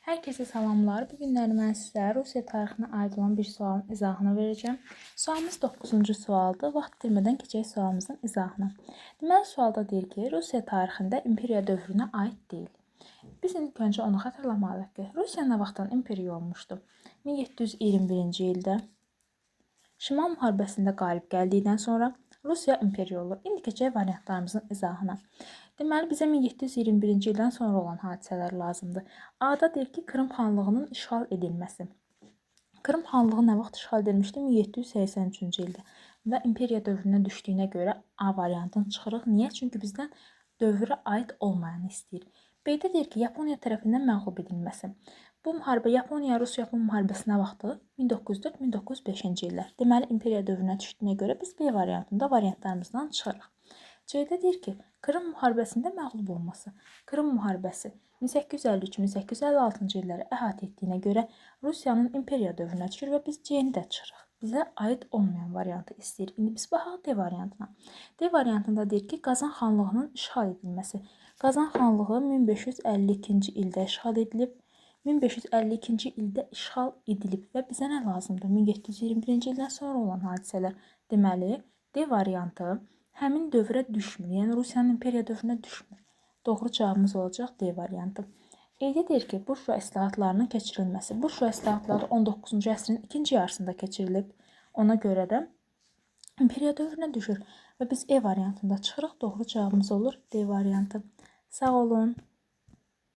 Hər kəsə salamlar. Bu günlər mən sizə Rusiya tarixinə aid olan bir sualın izahını verəcəm. Sualımız 9-cu sualdır. Vaxt itirmədən keçək sualımızın izahına. Deməli, sualda deyir ki, Rusiya tarixində imperiya dövrünə aid deyil. Biz ilk öncə onu xatırlamalıyıq ki, Rusiya nə vaxtdan imperiya olmuşdu? 1721-ci ildə Şimal müharibəsində qalib gəldikdən sonra Rusiya imperiya olur. İndi keçək variantlarımızın izahına. Deməli, bizə 1721-ci ildən sonra olan hadisələr lazımdır. A-da deyir ki, Krım xanlığının işğal edilməsi. Krım xanlığı nə vaxt işğal edilmişdi? 1783-cü ildə. Və imperiya dövrünə düşdüyünə görə A variantını çıxırıq. Niyə? Çünki bizdən dövrə aid olmayanı istəyir. B-də deyir ki, Yaponiya tərəfindən məğlub edilməsi. Bu müharibə Yaponiya-Rus-Yapon müharibəsi nə vaxtdır? 1904-1905-ci illər. Deməli, imperiya dövrünə düşdüyünə görə biz B variantında variantlarımızdan çıxırıq. C-də deyir ki, Krım müharibəsində məğlub olması. Krım müharibəsi 1853-1856-cı illəri əhatə etdiyinə görə Rusiyanın imperiya dövrünə düşür və biz C-ni də çıxırıq. Bizə aid olmayan variantı istəyir. İndi biz baxaq D variantına. D variantında deyir ki, Qazan xanlığının işğal edilməsi. Qazan xanlığı 1552-ci ildə işğal edilib. 1552-ci ildə işğal edilib və bizə nə lazımdır? 1721-ci ildən sonra olan hadisələr. Deməli, D variantı həmin dövrə düşmür. Yəni Rusiyanın imperiya dövrünə düşmür. Doğru cavabımız olacaq D variantı. E-də deyir ki, burjua islahatlarının keçirilməsi. Burjua islahatları 19-cu əsrin ikinci yarısında keçirilib. Ona görə də imperiya dövrünə düşür və biz E variantında çıxırıq. Doğru cavabımız olur D variantı. Sağ olun.